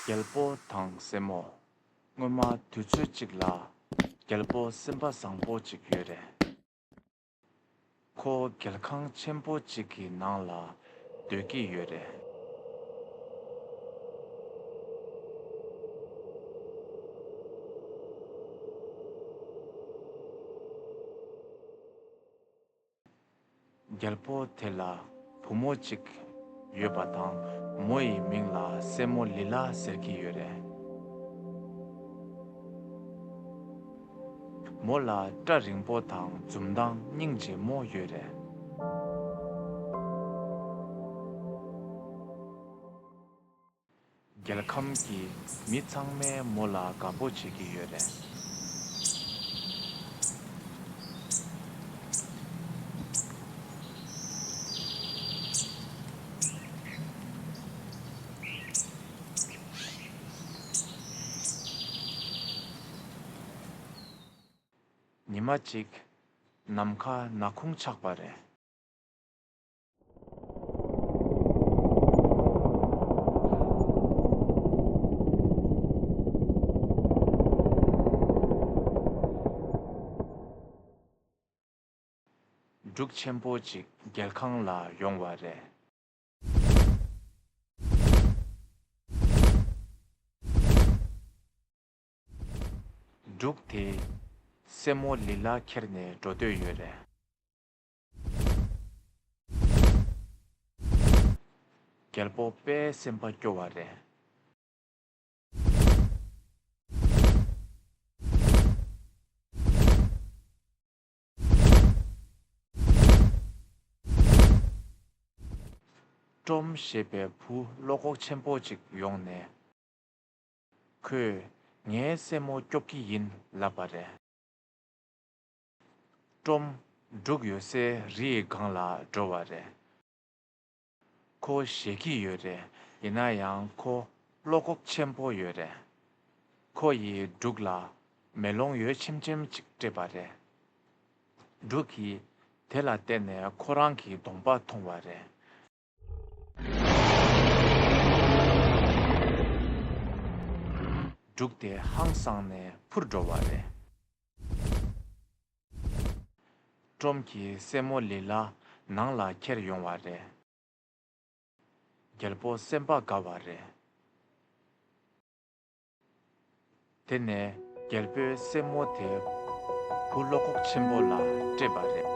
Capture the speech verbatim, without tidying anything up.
རྒྱལ་པོ་དང་སྲས་མོ། སྔོན་མ་དུས་ཚོད་ཅིག་ལ་རྒྱལ་པོ་སེམས་པ་བཟང་པོ་ཅིག་ཡོད་རེད། ཁོ་རྒྱལ་ཁང་ཆེན་པོ་ཅིག་གི་ནང་ལ་སྡོད་ཀྱི་ཡོད་རེད། རྒྱལ་པོ་དེ་ལ་བུ་མོ་གཅིག་ཡོད་པ་དང་། མོ་ཡི་མིང་ལ་སྲས་མོ་ལི་ལ་ཟེར་གྱི་ཡོད་རེད། མོ་ལ་སྐྲ་རིང་པོ་དང་འཛུམ་མདངས་སྙིང་རྗེ་མོ་ཡོད་རེད། རྒྱལ་ཁམས་ཀྱི་མི་ཚང་མས་མོ་ལ་དགའ་པོ་བྱེད་ཀྱི་ཡོད་རེད། ཉི་མ་གཅིག་ནམ་མཁའ་ནག་ཁུང་ཆགས་པ་རེད། འབྲུག་ཆེན་པོ་ཅིག་རྒྱལ་ཁང་ལ་ཡོང་བ་རེད། འབྲུག་དེས་སྲས་མོ་ལི་ལ་ཁྱེར་ནས་འགྲོ་འདོད་ཡོད་རེད། རྒྱལ་པོ་དཔེ་སེམས་པ་སྐྱོ་བ་རེད། ཀྲོམ་ཞེས་པའི་བུ་བློ་ཁོག་ཆེན་པོ་ཅིག་ཡོང་ནས། ཁོས་ངའི་སྲས་མོ་སྐྱོབ་ཀྱི་ཡིན་ལབ་པ་རེད། ཀྲོམ་འབྲུག་ཡོད་སའི་རི་ཡི་སྒང་ལ་འགྲོ་བ་རེད། ཁོ་ཞེད་ཀྱི་ཡོད་རེད། ཡིན་ན་ཡང་ཁོ་བློ་ཁོག་ཆེན་པོ་ཡོད་རེད། ཁོ་ཡིས་འབྲུག་ལ་མེ་ལོང་ཡོད་ཆེམ་ཆེམ་ཅིག་སྤྲད་པ་རེད། འབྲུག་གིས་དེ་ལ་བལྟས་ནས་ཁོ་རང་གི་གདོང་པ་མཐོང་བ་རེད། འབྲུག་དེ་ཧང་སངས་ནས་འཕུར་འགྲོ་བ་རེད། ཀྲོམ་གྱིས་སྲས་མོ་ལི་ལ་ནང་ལ་ཁྱེར་ཡོང་བ་རེད། རྒྱལ་པོ་སེམས་པ་དགའ་བ་རེད། དེ་ནས་རྒྱལ་པོས་སྲས་མོ་དེ་བུ་བློ་ཁོག་ཆེན་པོ་ལ་སྤྲད་པ་རེད།